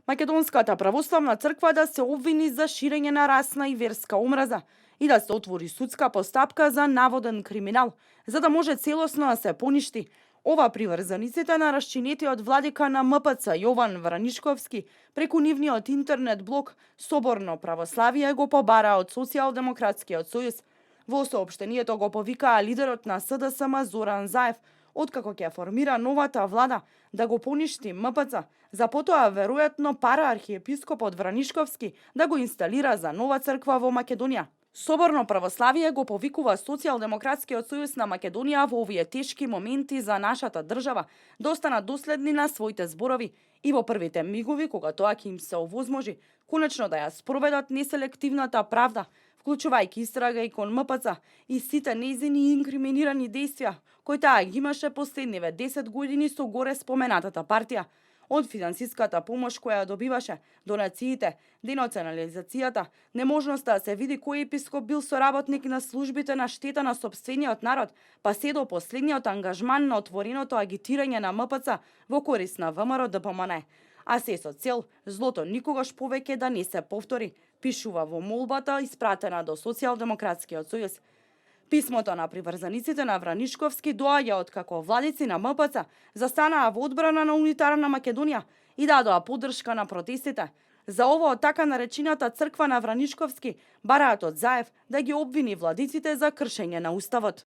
Македонската православна црква да се обвини за ширење на расна и верска омраза и да се отвори судска постапка за наводен криминал, за да може целосно да се поништи. Ова приврзаниците на расчинетиот владика на МПЦ Јован Вранишковски преку нивниот интернет блог Соборно православие го побара од Социјалдемократскиот сојуз. Во соопштението го повикаа лидерот на СДСМ Зоран Заев, откако ќе формира новата влада, да го поништи МПЦ, за потоа веројатно пара архиепископот Вранишковски да го инсталира за нова црква во Македонија. Соборно православие го повикува Социјалдемократскиот сојуз на Македонија во овие тешки моменти за нашата држава да останат доследни на своите зборови и во првите мигови кога тоа ќе им се овозможи, конечно да ја спроведат неселективната правда, вклучувајќи истрага и кон МПЦ и сите нејзини инкриминирани дејствија, кои таа ги имаше последниве 10 години со горе споменатата партија, од финансиската помош која добиваше, донациите, денационализацијата, неможноста да се види кој епископ бил соработник на службите на штета на сопствениот народ, па се до последниот ангажман на отвореното агитирање на МПЦ во корист на ВМРО ДПМН. А се со цел злото никогаш повеќе да не се повтори, пишува во молбата испратена до Социјалдемократскиот сојуз. Писмото на приврзаниците на Вранишковски доаѓа од како владици на МПЦ застанаа во одбрана на унитарна Македонија и дадоа поддршка на протестите. За ово од така наречената црква на Вранишковски бараат од Заев да ги обвини владиците за кршење на уставот.